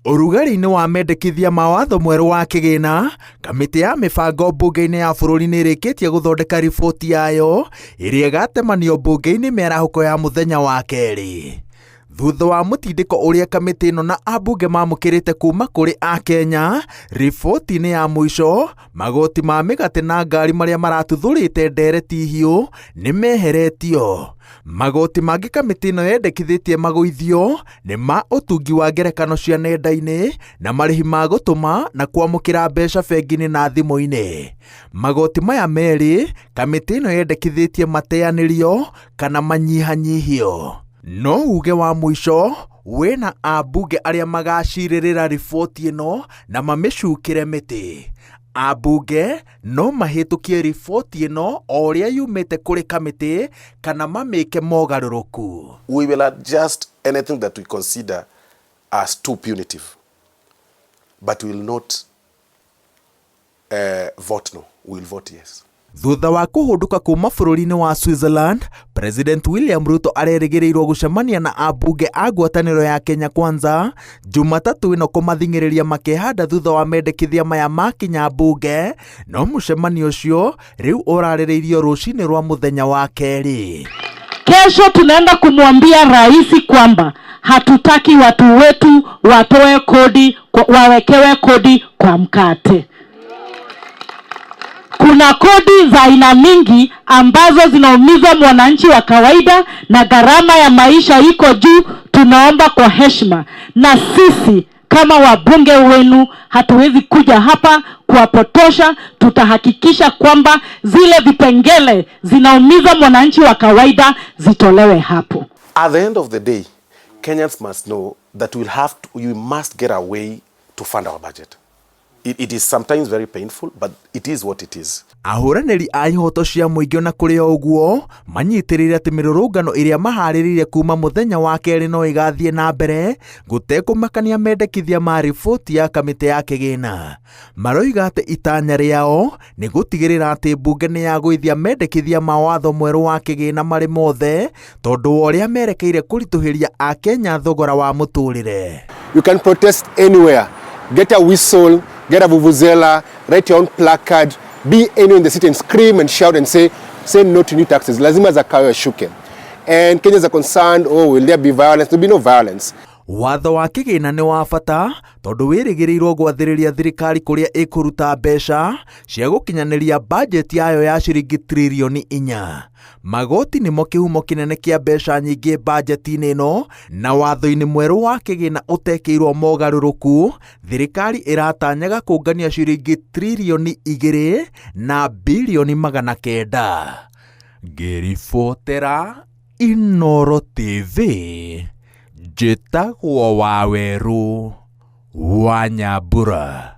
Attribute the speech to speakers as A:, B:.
A: Ũrugarĩ-inĩ wa mendekithia ma watho mwerũ wa kĩgĩna, kamĩtĩ ya mĩbango mbunge-inĩ ya bũrũri nĩ ĩrĩkĩtie gũthondeka riboti yayo ĩrĩa ĩgatemanio mbunge-inĩ mĩarahũko ya mũthenya wa kerĩ. Thutha wa mũtindĩko ũrĩa kamĩtĩ ĩno na ambunge mamũkĩrĩte kuma kũrĩ Akenya, riboti-inĩ ya mũico, magoti ma mĩgate na ngari marĩa maratuthũrĩte ndereti hiũ nĩ meheretio. Magoti mangĩ kamĩtĩ ĩno yendekithĩtie magũithio nĩ ma ũtungi wa ngerekano cia nenda-inĩ na marĩhi ma gũtũma na kwamũkĩra mbeca bengi-inĩ na thimũ-inĩ. Magoti maya merĩ kamĩtĩ ĩno yendekithĩtie mateanĩrio kana manyihanyihio. No uge wa mũico wĩna ambunge arĩa magacirĩrĩra riboti ĩno na mamĩcukĩre mĩtĩ. Ambunge no mahĩtũkie riboti ĩno o ũrĩa yumĩte kũrĩ kamĩtĩ kana mamĩke mogarũrũku.
B: We will adjust anything that we consider as too punitive, but we will not vote no, we will vote yes.
A: Thutha wa kũhũndũka kuma bũrũri-inĩ wa Switzerland, President William Ruto arerĩgĩrĩirwo gũcemania na ambunge a ngwatanĩro ya Kenya Kwanza Jumatatũ ĩno kũmathing'ĩrĩria makehanda thutha wa mendekithia maya makinya mbunge, no mũcemanio ũcio rĩu ũrarĩrĩirio rũcinĩ rwa mũthenya wa kerĩ.
C: Kesho tunaenda kumwambia rais kwamba hatutaki watu wetu watoe kodi, wawekewe kodi kwa mkate. Kuna kodi za aina mingi ambazo zinaumiza mwananchi wa kawaida na gharama ya maisha iko juu. Tunaomba kwa heshima, na sisi kama wabunge wenu hatuwezi kuja hapa kuwapotosha. Tutahakikisha kwamba zile vipengele zinaumiza mwananchi wa kawaida zitolewe hapo.
B: At the end of the day, Kenyans must know that we must get a way to fund our budget. It is sometimes very painful, but it is what it is.
A: Ahũranĩri a ihoto cia mũingĩ ona kũrĩ o ũguo manyitĩrĩire atĩ mĩrũrũngano ĩrĩa maharĩrĩirie kuma mũthenya wa kerĩ no ĩgathiĩ na mbere gũtekũmakania mendekithia ma riboti ya kamĩtĩ ya kĩgĩna. Maroiga atĩ itanya rĩao nĩ gũtigĩrĩra atĩ mbunge nĩ yagũithia mendekithia ma watho mwerũ wa kĩgĩna marĩ mothe tondũ wa ũrĩa merekeire kũritũhĩria Akenya thogora wa mũtũrĩre.
D: You can protest anywhere. Get a whistle, get a vuvuzela, write your own placard, be anywhere in the city and scream and shout and say no to new taxes. Lazima Zakayo ashuke. And Kenyans are concerned, oh, will there be violence? There will be no violence.
A: Watho wa kĩgĩna nĩ wa bata tondũ wĩrĩgĩrĩirwo gwathĩrĩria thirikari kũrĩa ĩkũruta mbeca cia gũkinyanĩria bajeti yayo ya ciringi tririoni 4. Magoti nĩmo kĩhumo kĩnene kĩa mbeca nyingĩ bajeti-inĩ ĩno, na watho-inĩ mwerũ wa kĩgĩna ũtekĩirwo mogarũrũku, thirikari ĩratanyaga kũngania ciringi tririoni 2 na birioni 900. Ngĩribotera Inooro TV, njĩtagwo Wawerũ wa Nyambura.